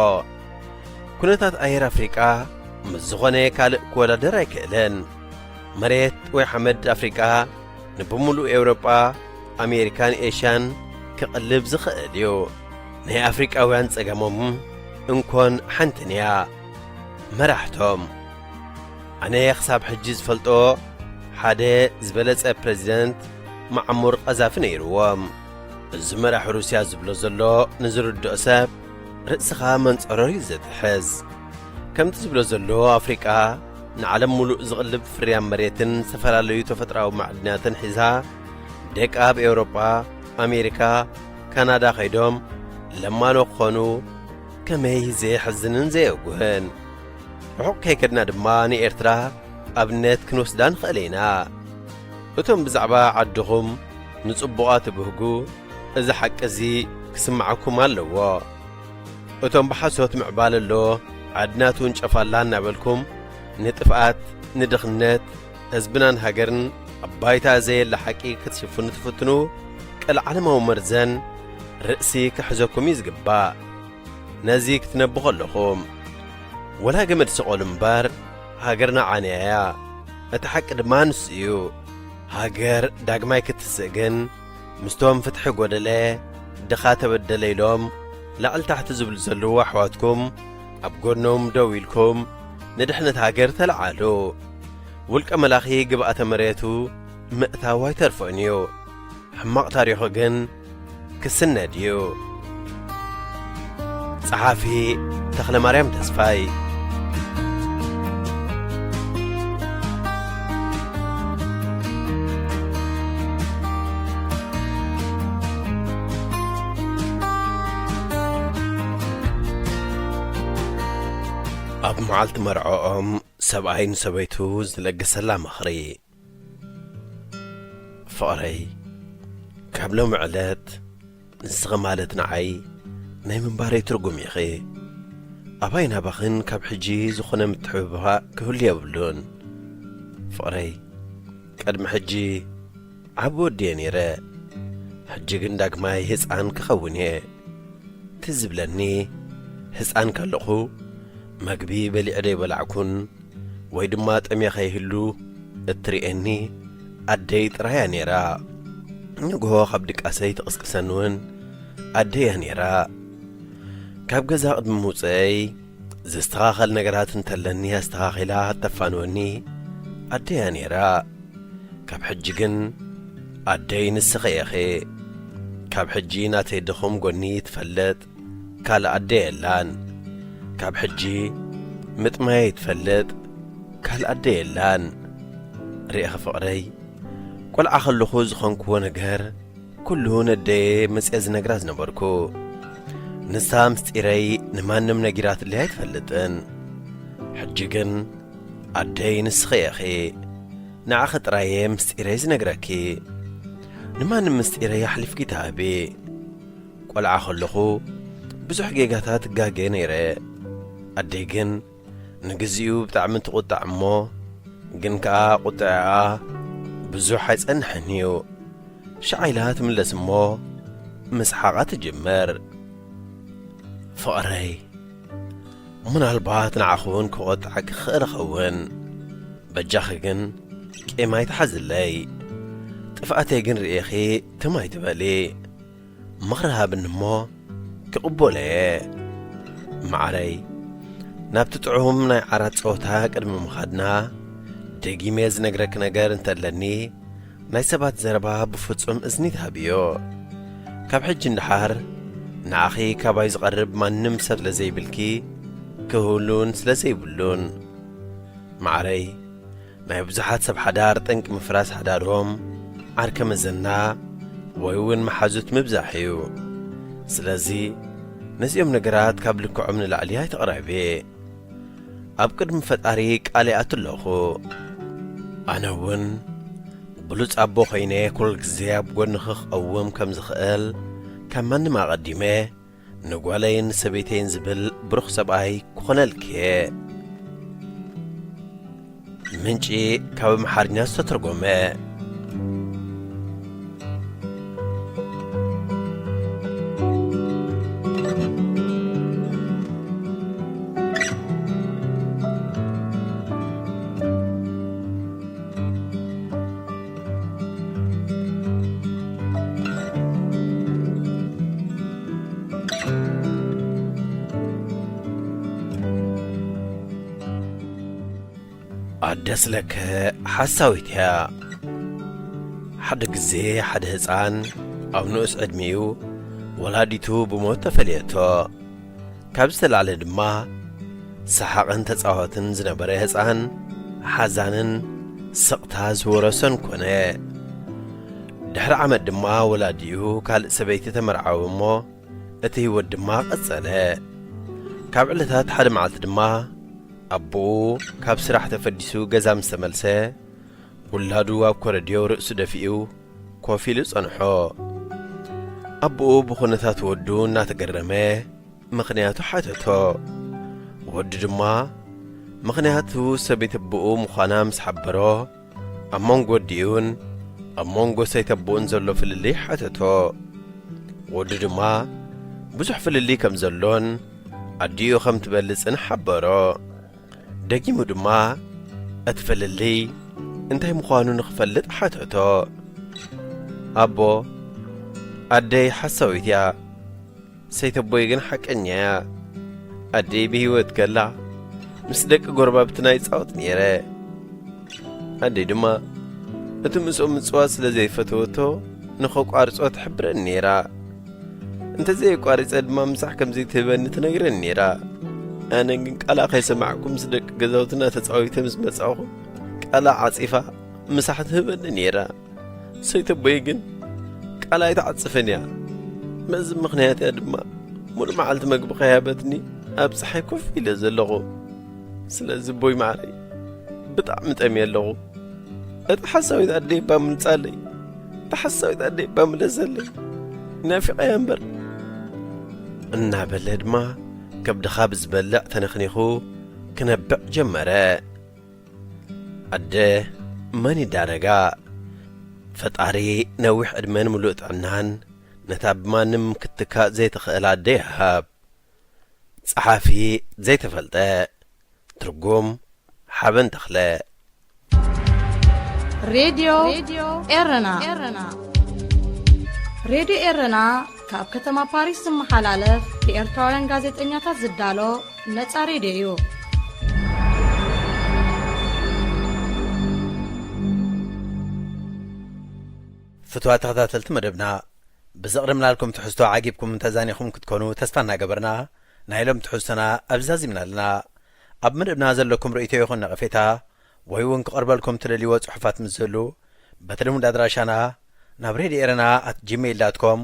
ኩነታት ኣየር ኣፍሪቃ ምስ ዝኾነ ካልእ ክወዳደር ኣይክእልን። መሬት ወይ ሓመድ ኣፍሪቃ ንብምሉእ ኤውሮጳ፣ ኣሜሪካን ኤሽያን ክቕልብ ዝኽእል እዩ። ናይ ኣፍሪቃውያን ጸገሞም እንኮን ሓንትን እያ። መራሕቶም፣ ኣነ ክሳብ ሕጂ ዝፈልጦ፣ ሓደ ዝበለጸ ፕረዚደንት መዓሙር ቀዛፊ ነይርዎም። እዚ መራሒ ሩስያ ዝብሎ ዘሎ ንዝርድኦ ሰብ፣ ርእስኻ መንጸሮር እዩ ዘትሕዝ። ከምቲ ዝብሎ ዘሎ፣ ኣፍሪቃ ንዓለም ሙሉእ ዝቕልብ ፍርያም መሬትን ዝተፈላለዩ ተፈጥሮኣዊ ማዕድናትን ሒዛ፣ ደቃ ኣብ ኤውሮጳ፣ ኣሜሪካ፣ ካናዳ ከይዶም ለማኖ ክኾኑ ከመይ ዘየሕዝንን ዘየጉህን። ርሑቕ ከይከድና ድማ ንኤርትራ ኣብነት ክንወስዳ ንኽእል ኢና። እቶም ብዛዕባ ዓድኹም ንጽቡቓ ትብህጉ፣ እዚ ሓቂ እዚ ክስምዓኩም ኣለዎ። እቶም ብሓሶት ምዕባለ ኣሎ፣ ዓድና ትውንጨፍ ኣላ እናበልኩም ንጥፍኣት፣ ንድኽነት ህዝብናን ሃገርን ኣብ ባይታ ዘየለ ሓቂ ክትሽፍኑ ትፍትኑ፣ ቀልዓለማዊ መርዘን ርእሲ ክሕዘኩም እዩ ዝግባእ። ነዚ ክትነብኹ ኣለኹም። ወላ ገመድ ስቐሉ እምበር፣ ሃገርና ዓንያ እያ። እቲ ሓቂ ድማ ንሱ እዩ። ሃገር ዳግማይ ክትስእ ግን፣ ምስቶም ፍትሒ ጎደለ፣ ድኻ ተበደለ ኢሎም ላዕሊ ታሕቲ ዝብሉ ዘለዉ ኣሕዋትኩም ኣብ ጎኖም ደው ኢልኩም ንድሕነት ሃገር ተለዓሉ። ውልቀ መላኺ ግብኣተ መሬቱ ምእታው ኣይተርፎን እዩ። ሕማቕ ታሪኹ ግን ክስነድ እዩ። ጸሓፊ ተኽለማርያም ተስፋይ። ኣብ መዓልቲ መርዖኦም ሰብኣይ ንሰበይቱ ዝለገሰላ ምኽሪ። ፍቕረይ፣ ካብ ሎሚ ዕለት ንስኺ ማለት ንዓይ ናይ ምንባረይ ትርጉም ኢኺ። ኣባይ ናባኽን ካብ ሕጂ ዝኾነ ምትሕብባእ ክህሉ የብሉን። ፍቕረይ፣ ቅድሚ ሕጂ ዓቢ ወዲ እየ ነይረ። ሕጂ ግን ዳግማይ ህጻን ክኸውን እየ። ትዝ ዝብለኒ፣ ህጻን ከለኹ መግቢ በሊዐ ደይበላዕኩን ወይ ድማ ጠምየ ከይህሉ እትርእየኒ ኣደይ ጥራይ እያ ነይራ። ንግሆ ካብ ድቃሰይ ትቕስቅሰኒ እውን ኣደይ እያ ነይራ። ካብ ገዛ ቅድሚ ምውፅአይ ዘስተኻኸል ነገራት እንተለኒ ኣስተኻኺላ እተፋንወኒ ኣደይ እያ ነይራ። ካብ ሕጂ ግን ኣደይ ንስኺ ኢኺ። ካብ ሕጂ ናተይ ድኹም ጎኒ ትፈልጥ ካልእ ኣደ የላን። ካብ ሕጂ ምጥማየይ ትፈልጥ ካልእ ኣደ የላን። ርኢኺ ፍቕረይ፣ ቆልዓ ከለኹ ዝኾንክዎ ነገር ኩሉ ነደየ መጽየ ዝነግራ ዝነበርኩ። ንሳ ምስጢረይ ንማንም ነጊራትለይ ኣይትፈልጥን። ሕጂ ግን ኣደይ ንስኺ ኢኺ። ንዓኺ ጥራየ ምስጢረይ ዝነግረኪ። ንማንም ምስጢረይ ኣሕሊፍኪ ትሃቢ። ቆልዓ ከለኹ ብዙሕ ጌጋታት እጋገ ነይረ። ኣደይ ግን ንግዚኡ ብጣዕሚ ትቑጣዕ እሞ፣ ግን ከኣ ቁጥዐኣ ብዙሕ ኣይጸንሕን እዩ። ሻዕ ኢላ ትምለስ እሞ ምስሓቓ ትጅምር። ፍቕረይ፣ ምናልባት ንዓኺ እውን ክቖጥዓኪ ክኽእል እኸውን። በጃኺ ግን ቂም ኣይትሓዝለይ። ጥፍኣተይ ግን ርኢኺ ትም ኣይትበሊ። ምኽሪ ሃብኒ እሞ ክቕበሎ እየ። መዓረይ፣ ናብቲ ጥዑም ናይ ዓራት ጸወታ ቅድሚ ምኻድና፣ ደጊመ ዝነግረኪ ነገር እንተለኒ፣ ናይ ሰባት ዘረባ ብፍጹም እዝኒ ትሃብዮ። ካብ ሕጂ ንደሓር ንዓኺ ካባይ ዝቐርብ ማንም ሰብ ስለ ዘይብልኪ፣ ክህሉን ስለ ዘይብሉን። መዓረይ፣ ናይ ብዙሓት ሰብ ሓዳር ጠንቂ ምፍራስ ሓዳሮም ዓርከ መዘና ወይ እውን መሓዙት ምብዛሕ እዩ። ስለዚ ነዚኦም ነገራት ካብ ልክዖም ንላዕሊ ኣይተቕረቢ። ኣብ ቅድሚ ፈጣሪ ቃል ይኣቱ ኣለኹ። ኣነ እውን ብሉጽ ኣቦ ኮይነ ኩሉ ግዜ ኣብ ጎንኺ ክቐውም ከም ዝኽእል ካብ ማንም ኣቐዲመ ንጓለይን ሰበይተይን ዝብል ብሩኽ ሰብኣይ ክኾነልኪ እየ። ምንጪ ካብ ኣምሓርኛ ዝተተርጎመ። ኣደ ስለከ ሓሳዊት እያ። ሓደ ግዜ ሓደ ህፃን ኣብ ንኡስ ዕድሚኡ ወላዲቱ ብሞት ተፈልየቶ። ካብ ዝተላዕለ ድማ ሰሓቕን ተጻወትን ዝነበረ ህፃን ሓዛንን ስቕታ ዝወረሶን ኮነ። ድሕሪ ዓመት ድማ ወላዲኡ ካልእ ሰበይቲ ተመርዓወ እሞ እቲ ህይወት ድማ ቀጸለ። ካብ ዕለታት ሓደ መዓልቲ ድማ ኣቦኡ ካብ ስራሕ ተፈዲሱ ገዛ ምስ ተመልሰ፣ ውላዱ ኣብ ኮረድዮ ርእሱ ደፊኡ ኮፍ ኢሉ ጸንሖ። ኣቦኡ ብኹነታት ወዱ እናተገረመ ምኽንያቱ ሓተቶ። ወዱ ድማ ምኽንያቱ ሰበይቲ ኣቦኡ ምዃና ምስ ሓበሮ፣ ኣብ መንጎ ኣዲኡን ኣብ መንጎ ሰይቲ ኣቦኡን ዘሎ ፍልልይ ሓተቶ። ወዱ ድማ ብዙሕ ፍልልይ ከም ዘሎን ኣዲኡ ከም ትበልጽን ሓበሮ። ደጊሙ ድማ እቲ ፍልልይ እንታይ ምዃኑ ንኽፈልጥ ሓተቶ። ኣቦ፣ ኣደይ ሓሳዊት እያ፣ ሰይቲ ኣቦይ ግን ሓቀኛ እያ። ኣደይ ብህይወት ከላ ምስ ደቂ ጎረባብትና ይጻወት ነይረ። ኣደይ ድማ እቲ ምስኦም ምጽዋት ስለ ዘይፈተወቶ ንኸቋርጾ ትሕብረኒ ነይራ። እንተዘየቋሪጸ ድማ ምሳሕ ከም ዘይትህበኒ ትነግረኒ ነይራ። ኣነ ግን ቃላ ከይሰማዕኩ ምስ ደቂ ገዛውትና ተጻዊተ ምስ መጻኹ ቃላ ዓጺፋ ምሳሕ ትህበኒ ነይራ። ሰይቲ ኣቦይ ግን ቃላ ኣይትዓጽፍን እያ። በዚ ምኽንያት እያ ድማ ሙሉእ መዓልቲ መግቢ ከይሃበትኒ ኣብ ጸሓይ ኮፍ ኢለ ዘለኹ። ስለዚ ኣቦይ መዓረይ ብጣዕሚ ጠምየ ኣለኹ። እታ ሓሳዊት ኣደይ እባ ምልጻለይ፣ እታ ሓሳዊት ኣደይ እባ ምለሰለይ፣ ናፊቐያ እምበር። እናበለ ድማ ከብድኻ ብዝበልዕ ተነኽኒኹ ክነብዕ ጀመረ። ኣደ መን ይዳረጋ? ፈጣሪ ነዊሕ ዕድመን ምሉእ ጥዕናን ነታ ብማንም ክትትካእ ዘይትኽእል ኣደ ይሃብ። ጸሓፊ ዘይተፈልጠ፣ ትርጉም ሓበን ተኽለ። ሬድዮ ኤረና። ሬድዮ ኤረና ካብ ከተማ ፓሪስ ዝመሓላለፍ ብኤርትራውያን ጋዜጠኛታት ዝዳሎ ነጻ ሬድዮ እዩ። ፍትዋት ተኸታተልቲ መደብና፣ ብዘቕረብናልኩም ትሕዝቶ ዓጊብኩም ተዛኒኹም ክትኮኑ ተስፋ እናገበርና፣ ናይ ሎም ትሕዝቶና ኣብዚ ዛዚምና ኣለና። ኣብ መደብና ዘለኩም ርእይቶ ይኹን ነቐፌታ፣ ወይ እውን ክቐርበልኩም ትደልይዎ ጽሑፋት ምስ ዝህሉ፣ በቲ ልሙድ ኣድራሻና ናብ ሬድዮ ኤረና ኣት ጂሜይል ዳት ኮም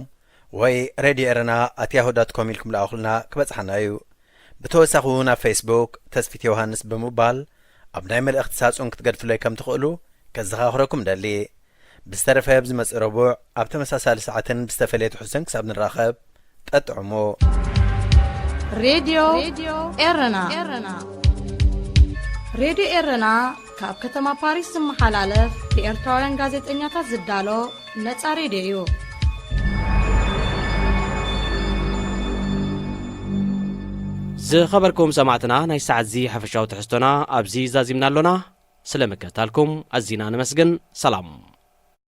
ወይ ሬድዮ ኤረና ኣት ያሁ ዳት ኮም ኢልኩም ለኣኹልና ክበጽሓና እዩ። ብተወሳኺ እውን ኣብ ፌስቡክ ተስፊት ዮሃንስ ብምባል ኣብ ናይ መልእኽቲ ሳጹን ክትገድፍለይ ከም ትኽእሉ ከዘኻኽረኩም ደሊ። ብዝተረፈ ኣብ ዝመጽእ ረቡዕ ኣብ ተመሳሳሊ ሰዓትን ብዝተፈለየ ትሕዝቶን ክሳብ ንራኸብ፣ ጠጥዕሙ። ሬድዮ ኤረና። ሬድዮ ኤረና ካብ ከተማ ፓሪስ ዝመሓላለፍ ብኤርትራውያን ጋዜጠኛታት ዝዳሎ ነጻ ሬድዮ እዩ። ዝኸበርኩም ሰማዕትና፣ ናይ ሰዓት እዚ ሓፈሻዊ ትሕዝቶና ኣብዚ ዛዚምና ኣሎና። ስለ ምክትታልኩም ኣዚና ነመስግን። ሰላም።